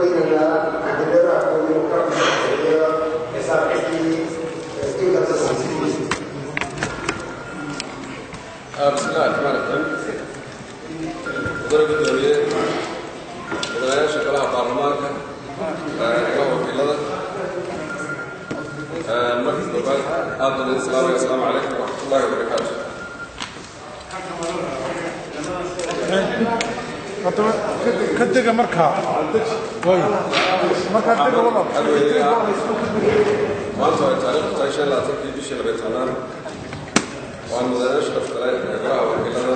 dhaweynaynaa cabdidheeraha guud inuu ka bixiyo xisaab xidhkii. Bismillahi raxmaan raxiim. Mudane guddoomiye, mudanayaasha golaha baarlamaanka, golaha wakiilada, marka koobaad aad baan idin salaamaya. Asalaamu calaykum waraxmatullahi wabarakaatu. Haddaba ka dega markaa way markaa dega walaal. Maanta ay taariikhdu tahay 25-kii bishii 12aad, waan mudanayaasha dhaftale ee golaha wakiilada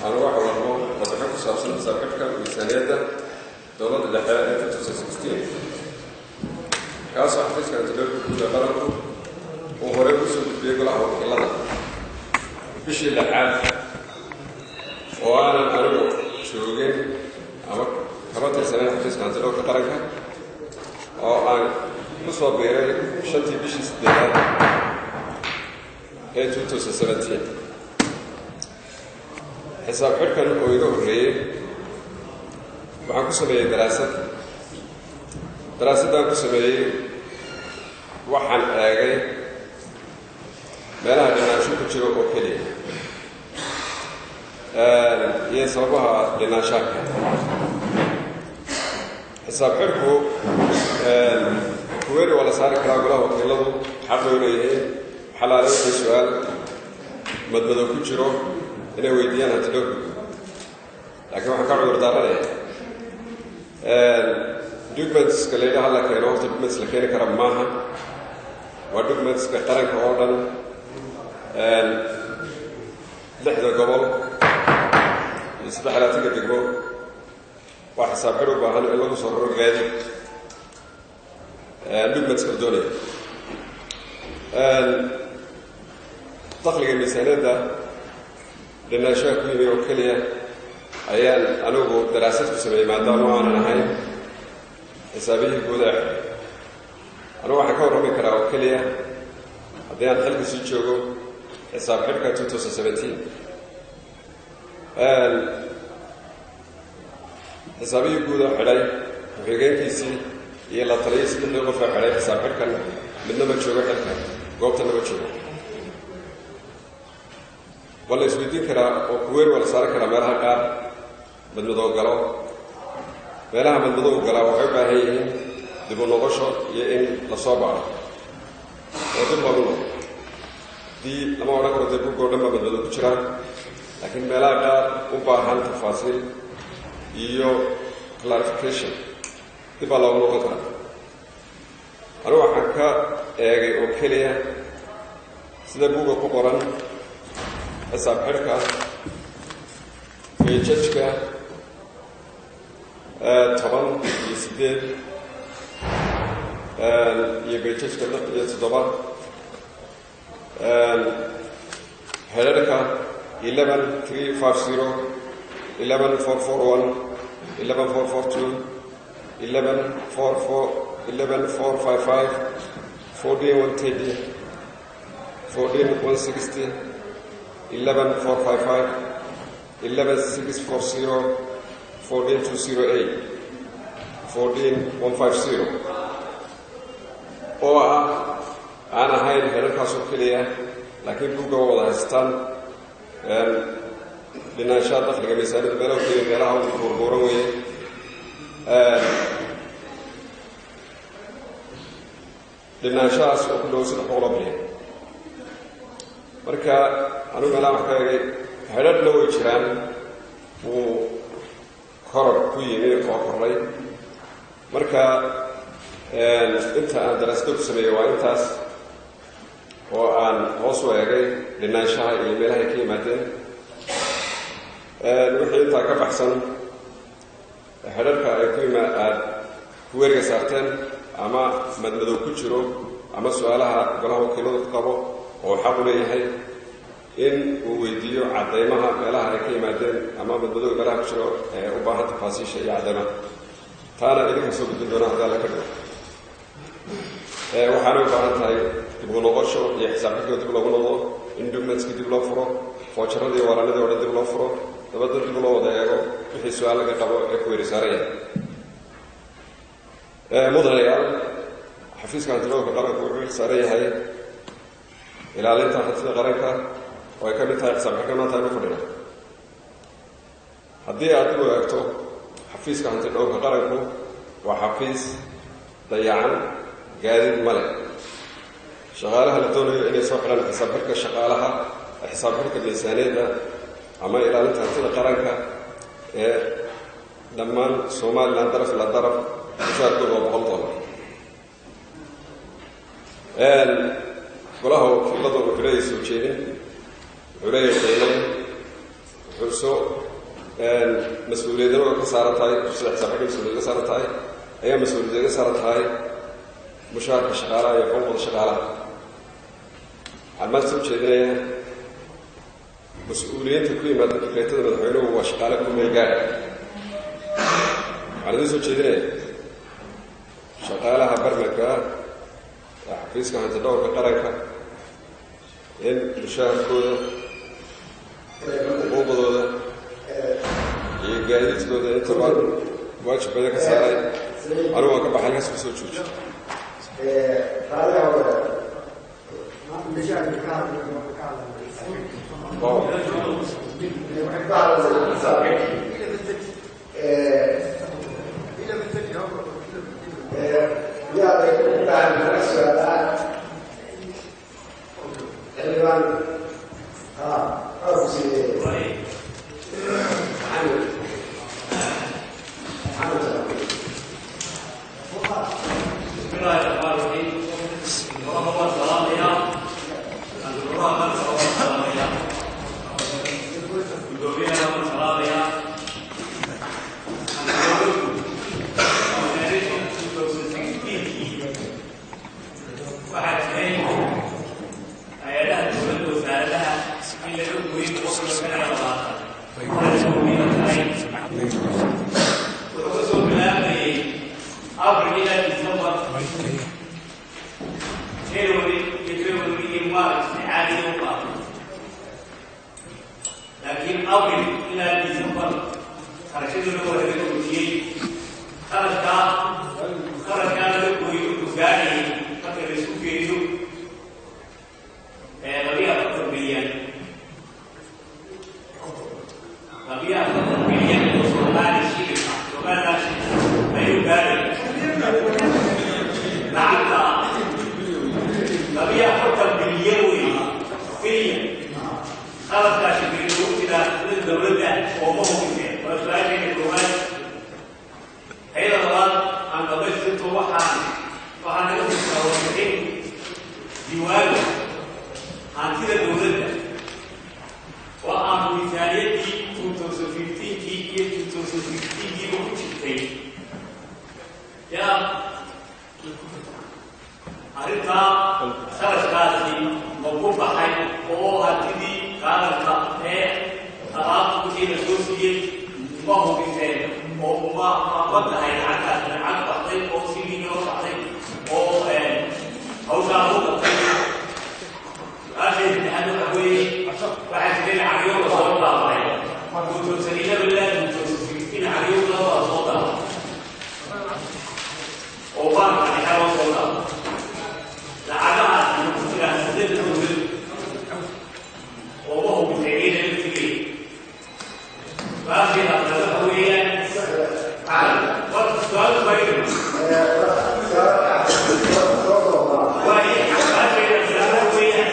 aan uga xawarno warbixin ku saabsan xisaab xidhka miisaaniyadda dowladda dhexe ee 2016, kaasoo xafiiska antidhowrka guud ee qaranku uu horey u soo gudbiyey golaha wakiilada bishii lixaad, oo aanan anigu joogin ama kama tirsanayn xafiiska antidhowrka qaranka, oo aan ku soo biiray 5-tii bishii 8aad ee 2017. Xisaab xidhkan oo iga horreeyey waxaan ku sameeyey daraasad. Daraasaddaan ku sameeyey waxaan eegay meelaha dhinaansho ku jiro oo keliya iyo sababaha dhinaanshaha keena. Xisaab xidhku kuweeri waa la saari karaa, golaha wakiiladu xaq bay u leeyihiin xalaale wixii su-aal madmadow ku jiro inay weydiiyaan hantidhowrka, laakiin waxaan ka cudur daaranaya documentska la yidhaha la keeno. Horta documents la keeni kara maaha, waa documentska qaranka oo dhan, 6da gobol iyo 23-ka degmo. Waa xisaab xidh u baahan in lagu soo raro gaadiid documentska la doonaya. Dakhliga miisaaniyadda dhinaanshaha ku yimi oo keliya ayaan anigu daraasad ku sameeyey, maadaama aanan ahayn xisaabihii guud ee xidhay. Anigu waxaan ka warrami karaa oo keliya, haddii aan xilka sii joogo, xisaab xidhka 2017. Xisaabihii guud oo xidhay, ku-xigeenkiisii iyo la taliyay, 3dii qof ee xidhay xisaab xidhkan midna ma joogo xilka, goobtana ma joogo. Waa la isweydiin karaa oo kuweer waa la saaran karaa meelaha qaar madmadow galo. Meelaha madmadow galaa waxay u baahan yihiin dib u noqosho iyo in lasoo baaro oo dib loogu noqo. Dii lama odhan karo dee buggoo dhan baa madmadow ku jiraa, laakiin meelaha qaar u baahan tafaasiil iyo clarification dib baa loogu noqon karaa. Anigu waxaan ka eegay oo keliya sida buugga ku qoran xisaab xidhka pages-ka 18 iyo pages-ka 6 iyo 7, header-ka 11350, 11441, 11442, 1144, 11455, 14130, 14160, 11455, 11640, 14208, 14150, oo aan ahayn header-kaasoo keliya, laakiin buugga waa wada haystaan. Dhinaanshaha dakhliga miisaanida meelaha keliya, meelaha buurbuuran weeye. Dhinaanshahaas oo ku dhow 300 bilyan. Marka anigu meelaha wax ka eegay, header-na way jiraan wuu koror ku yimi oo kordhay. Marka inta aan daraasado ku sameeyey waa intaas oo aan hoos u eegay dhinaanshaha iyo meelahay ka yimaadeen. Wixii intaa ka baxsan, header-ka ay ku yima aada kuweeriga saarteen ama madmadow ku jiro ama su-aalaha golaha wakiiladu qabo oo xaq u leeyahay in uu weydiiyo caddaymaha meelaha ay ka yimaadeen ama madmadowga meelaha ku jiro ee u baahan tafaasiisha iyo caddaymaha, taana idinka soo gudbin doona haddii Alla ka dhigo. Waxaanay u baahan tahay dib u noqosho iyo xisaab xidhkoo dib loogu noqdo, in documentski dib loo furo, voucher-adii, waranadii o dhan dib loo furo, dabadna dib loo wada eego wixii su-aal laga qabo ee ku weeri saaraya. Mudanayaal, xafiiska hantidhowrka qaranku wuxuu xilsaaran yahay ilaalinta hantida qaranka, oo ay ka mid tahay xisaab xirka maanta aynu fadhina. Haddii aad dib u eegto, xafiiska hantidhowrka qaranku waa xafiis dayacan, gaadiid ma leh. Shaqaalaha la doonayo inay soo xidhaan xisaab xirka shaqaalaha, xisaab xirka miisaaniyadda ama ilaalinta hantida qaranka ee dhammaan Somaliland daraf ila daraf, mushaarkooda waa $100. Golaha wakiilada wuxuu leeyahay soo jeedin, wuxuu leeyahay qiimayn, wuxuu soo mas-uuliyadana way ka saaran tahay. Sida xisaab xirka mas-uuliyad ka saaran tahay ayaa mas-uuliyad ka saaran tahay mushaarka shaqaalaha iyo xuquuqda shaqaalaha. Waxaan maanta soo jeedinayaa, mas-uuliyiinta ku yimaada dekreetada madaxweynuhu waa shaqaale ku meel gaadha. Waxaan idiin soo jeedinaya, shaqaalaha barmanka ee xafiiska hantidhowrka qaranka in mushaharkooda, xuquuqdooda iyo gaadiidkooda intaba waajib badan ka saaray. Anigu waan ka baxay, halkaas ku soo jooji. Raaliga hore. Waxay ka hadlaysaa xisaab. Yaa lay u baahan kala su-aalaa xildhibaan? Ha, waa ku siiyey Maxamed. Maxamed. بسم الله الرحمن الرحيم. اللهم سلام يا اللهم سلام يا gudoomiyaha, waan salaamayaa. Waxaa jiray hay-adaha dowladda, wasaaradaha in laga gooyey 20%. Wuxuu ka soo bilaabayay April ilaa December, January iyo February iyo March si caadiya u qaatay, laakiin April ilaa December kharashadii waa laga joojiyey. Kharashkaa laga gooyey wuxuu gaadhayay, marka la isku geeyo, 42 bilyan, 42 bilyan oo Soomaali shilin ah, Somaliland shilin ayuu gaadhay lacagta. 42 bilyan wey, bilyan. Khaladkaasi ugu jiraa sida dowladda oo ma hubiseen? Waa su-aashayda koowaad. Hayada labaad aan dhamaystirto, waxaa naga hubsaa warbixin diiwaanka hantida dowladda oo aanu miisaaniyaddii 2015-kii iyo 2016-kiiba ku jirtay. Yaa arrintaa kharashkaasi ma ku baxay oo hantidii qaadanka ee alaabta wixii la soo siiyey ma hubiseen oo ma tahay lacagtaas lacag baxday oo sidii loo baxday oo hawshaa lagu qabtay? Su-aashay saddexaad waxa weeye, waxaa jiray lacagyo la soo daabacay 2011 ilaa 2016, lacagyo badan baa soo daabacay oo baanka dhexe loo soo daabacay. Lacagahaas ma ku jiraan saddex dowlad oo ma hubisay iyada laftigeeda? Su-aasheeda afraad waxa weeyaan, warka su-aal bayr waaye. Su-aasheeda afraad waxa weeyaan,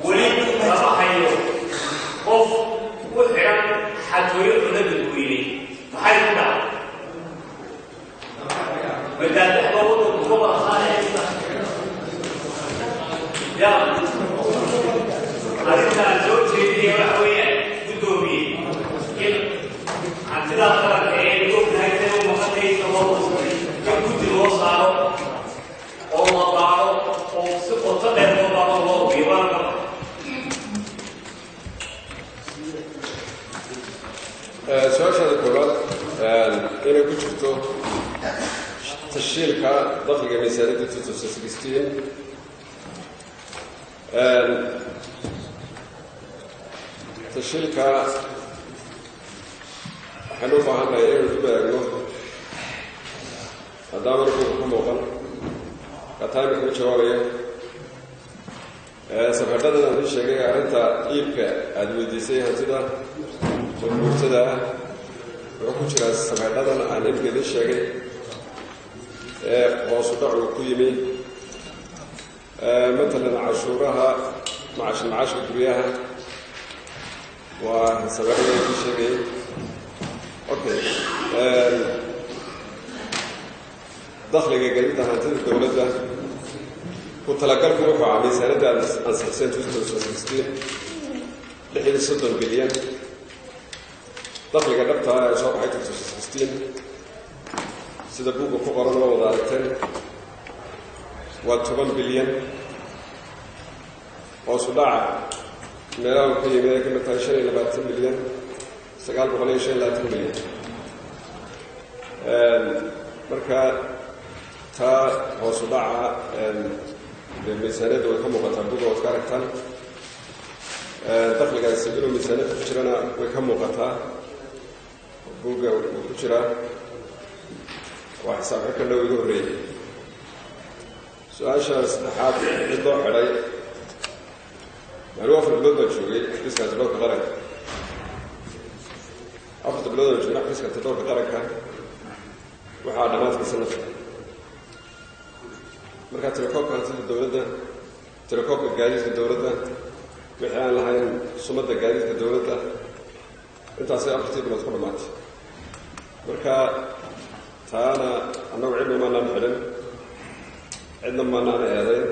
weli lama hayo qof u xidhan xatooyo cunno dadweyne. Maxay ku dhacday? Madaadaxba waddanku ka wada saaraysa ya. Arrintaan soo jeedinaya waxa weeyaan, guddoomiye, in hantidaa qaranka ee ognahay say u maqantaysa loo hubsay, in guddi loo saaro oo la baaro oo si qoto dheer loo baaro oo loo hubiyo. Waana ka baxay. Su-aashaada koowaad, inay ku jirto tashiilka dakhliga miisaaniyadda 2016, tashiilka waxaynu u baahannahay inaynu dib eegno. Maadaama rukunka ku muuqan kataa imika ma jawaabayo. Safxadhadan aan ii sheegay arrinta iibka aada weydiisay hantida guurtada ah wuxuu ku jiraa safxadhadan aan iibka idiin sheegay ee hoosu dhac uu ku yimi, matalan cashuuraha macash macaashka guryaha waa safxadhadan idiin sheegayay. Okay, dakhliga gelidda hantida dowladda ku talagalku wuxuu ahaa miisaanadda aad ansixiseen 2016 36 bilyan. Dakhliga dhabta ah ee soo baxay 2016, sida buugga ku qoran oo wada aragteen, waa 10 bilyan. Hoosu dhaca meelaha uu ka yimid ay ka mid tahay 25 bilyan 925 milyan. Marka taa hoosu dhaca miisaaniyadda way ka muuqataa, buugga waad ka aragtaan. Dakhligaasi inuu miisaaniyadda ku jirana way ka muuqataa, buugga wuu ku jiraa, waa xisaab xirka dhow iga horreeyey. Su-aasha saddexaad, cid loo xidhay anigu 4 bilood baan joogay xafiiska hantidhowrka qaranka. 4-ta bilood baan joogay xafiiska hantidhowrka qaranka waxaa dhammaadkii sanadka. Markaa tirakoobka hantida dowladda, tirakoobka gaadiidka dowladda, wixii aan lahayn sumadda gaadiidka dowladda, intaasay 4-tii bilood ku dhammaatay. Marka taana annagu cidna maanaan xidhin, cidna maanaan eedayn,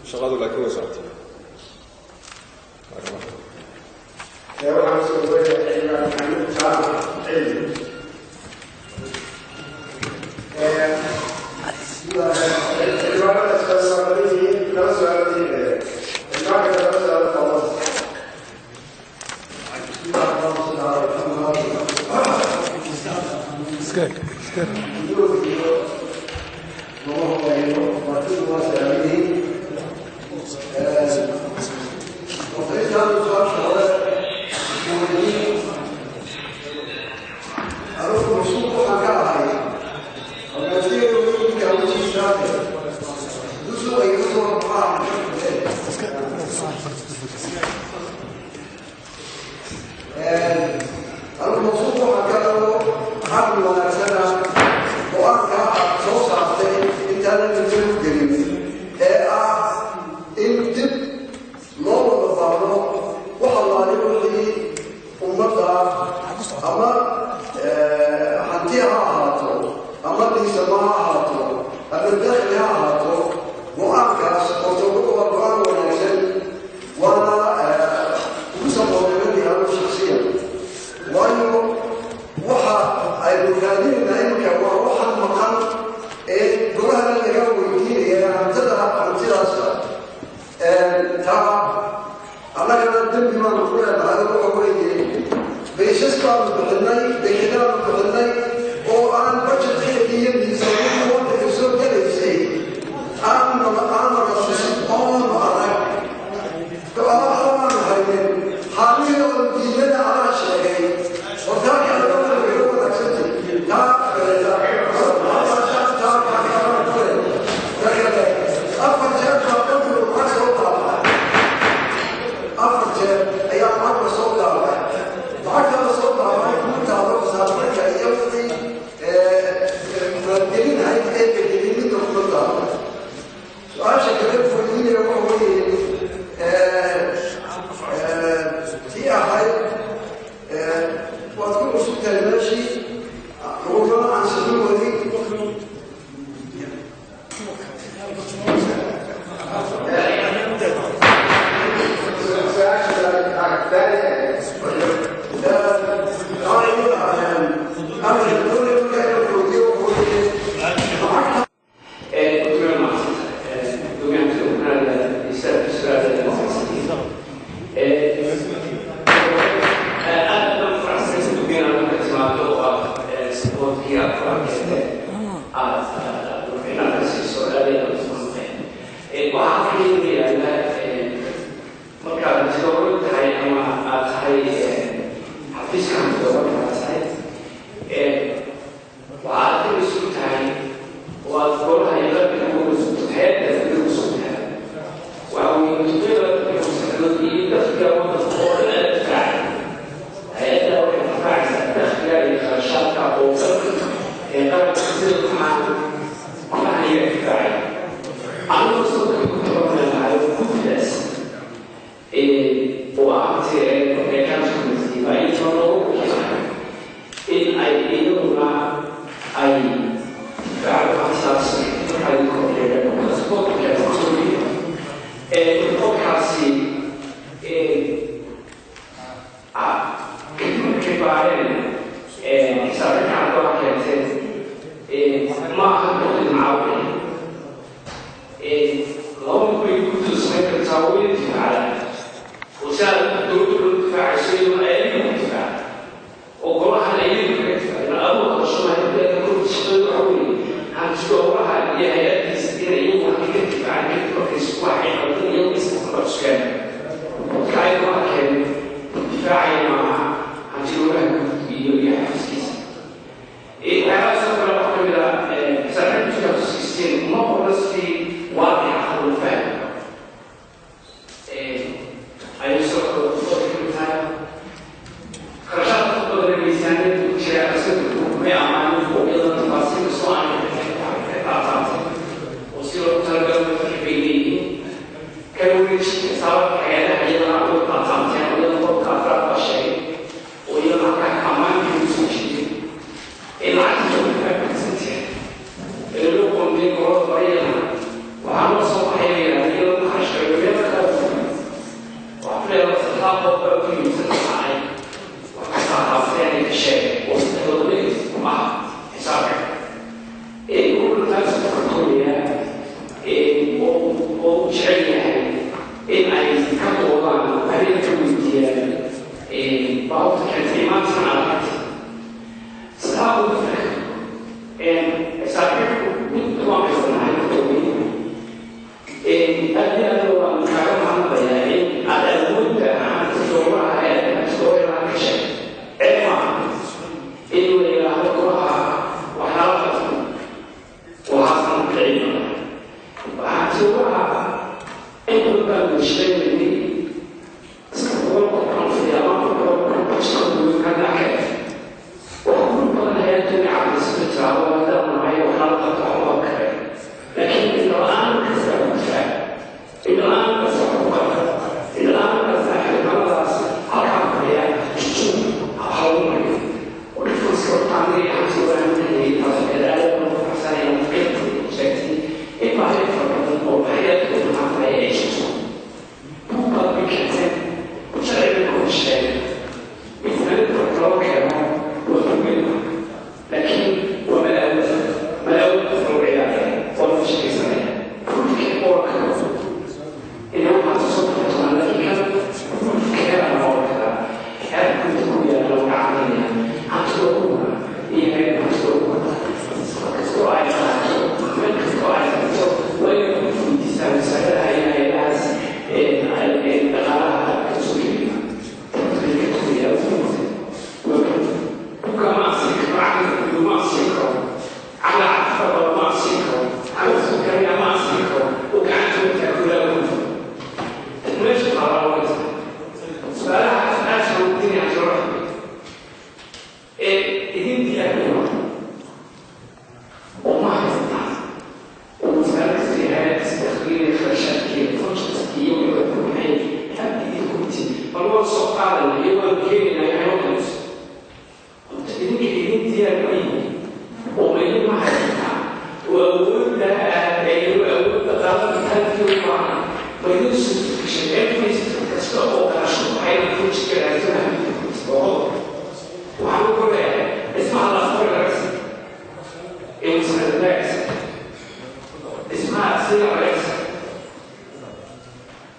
shaqadu laakiin way socotay. Waxaan soo wareegaya Xildhibaan Maxamuud Jaamac Cilmi. Xildhibaanada su'aal waa badan yihiin, laba su'aal xildhibaanka laba su'aal fadlan. Iska iska. Go-aanka aad soo saartay intaanan intan gelin ee ah in dib loo wada baaro waxa laali wixii ummadda, ama hanti ha ahaato, ama dhiisamo ha ahaato, ama dakhli ha ahaato, go-aankaas horta waa go-aan wanaagsan, waana ugu saboolnimadii shaksiyan, waayo waxa aynu raadinaynaa iminka waa waxan maqan ee golahana laga weydiinaya hantada hantidaas. Taa annagana dembi baanu ku leenahay. Waxa weeye baysas baanu bixinay, dekedaanu bixinay oo aan budgetkeedii iyo miisaaniyadii waddanka soo gelaysay aanna la tusin oonu arag aanu haynin xaalihii oo diidana anaa sheegay. Hortaa kalena way wanaagsantay taa taa. 4 jeer baa bankigu lacag soo daabacay, 4 jeer ayaa lacag la soo daabacay. Lacagta la soo daabacay kuma taalo xisaabmarka iyo wixii maalgelinahayd ee la gelin, midna kuma taalo. Su-aasha kale weydiinaya waxa weeye tii ahayd waad ku cusub tahay meeshii, lagugama ansixin weli. Su-aasha Waxaa ka yaala markaad dowlad tahay ama aad tahay xafiiska dowladda aad tahay. bay guddu samayn kartaa wayna difaacdaa oo si aad dowladdu loo difaacayso iyaduna ayaga ku difaaca oo golahan ayaga kaga difaacin aduu hadasho shaqada waxa weeye hantidhowraha iyo hay-addiisa inay iyagu halkay ka difaacaan kadib markay waxay qaldan iyagu isqabskaan dadka ay golaha keenay difaacaya maaha hantidhowraha guud iyo xafiiskiisa. Waxyaalahaasoo kale waxaa ka mid ah xisaabxidka 2016 uma qorna si waadix ah loo fahmi karo ayay sidoo kale wadada ka mid tahay kharashaadka badan ee miisaaniyadda ku jira asaga may amaanin iyadoo tafaasiil soo aan ka taataatay oo si loogu talagalo farqi bay leeyihiin. Kala wareejinta xisaabaadka hay-adaha iyadana way taataabteen oo iyadana qodobka afraad baa sheegay oo iyadana halkaa ammaankeedu soo jeeday ee lacagta 25% ee loo qoondiyey gobolada bariyana waxaa noo soo baxay la yidhahda iyadoo kharash gareeyo meel kale waxaa filayaa saddexdaa qodob baa ugu muhiimsan waxa ay wax ka taataabteen ay ka sheegeen oo saddexdooda negative ku ah xisaabka wuxuu taas ku fartoomayaa oo u jecel yahay in ay ka doodaan habeen ka weydiiyaan baabuurta keentay maantana aragti saddexdaa qodob xisaabxidhku mid waan qaysanahay marka aad iyo aad waan kaaga mahadnaqayaa in aad awoodda hantidhowraha hay-adda hantidhowraha ka sheegto. Ceeb maaha in la yidhaahdo golaha waxyaala qabto waxaasan kicin. Hantidhowraha in badan baan wada shaqaynaynay, 300 qof baan fadhiya ama 400 qof shaqadooda ka dhacay wax ku badan hay-adda cabdisada tiraahdo haddaan nahay waxyaala qabto waxba kare, laakiin indhala-aan kasta ku difaac, indhala-aan kasta ku qabta, indhala-aan kasta xildhibaanadaas halkaa fadhiya jujub halagu mariyo oo difference horta aniga iyo hantidhowraha midhexeeyay. Taas oo aad baan ku faraxsanaya qaybta sheegtay in baahi fara badan oo hay-adda u baahan tahay ay jirto. Buugbaad bay keenteen, sharci bay ku hesheegeen, miisaaniyadda marka loo keeno waa buugeen, laakiin waa malaawad malaawad qof lagu ciyaaraya oo lagu shaqaysanaya proof-kii oran karo inay waxaas soo bixi doonaan, laakiin kan proof-keeda la oran karaa xeerka inta ku yaalla lagu cadeynaya hantidhowruhuna iyo hay-adda hantidhowruhuna kastoo ay qaato meel kastoo ay tagto waa inay ku weydiisaan wasaaradaha iyo hay-adahaas dhaqaalaha ka soo geliya ka tugaya. Buka ma siin karo, caqliga ma siin karo, caqli cafada ma siin karo, caqli sukariya ma siin karo oo gacanta u taakulaa ku meesha taalaa. Waa su-aalaha su-aasha weydiinaya hantidhowraha ee idin diyaariyo oo ma haysataan oo wasaarad kasta iyo hay-ad kasta dakhligeeda, kharashaadkeeda, functions iyo wixii ku baxay habka idin kumti bal waan soo qaadayna iyo waan keenayna waxay noo keenayso idinka idin diyaar ma yihiin oo ma idin ma haysataan oo awoodda iyo awoodda qaadanka halkii u baahan ma idin suurto gashay every kasta oo qarasho baxay inaad function ka raadsan habka kumti. Waa qodob waxaan ku leeyahay dhismaha laasqori laga sii ee wasaaradda dhismaha sida laga sii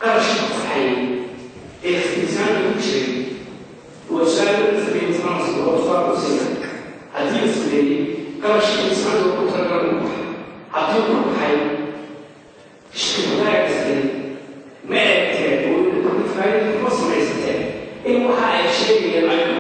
qarashka ku baxay ee miisaanka ku jiray waa su-aal la sameeyey miisaan oo tusaale ku siina. Haddii la sameeyey qarashka miisaanka ku talagalay u baxay, haddii ku baxay shirkadaha dhistay ma eegteen oo faa'iido kuma samaysateen in waxa ay sheegayaan ay ku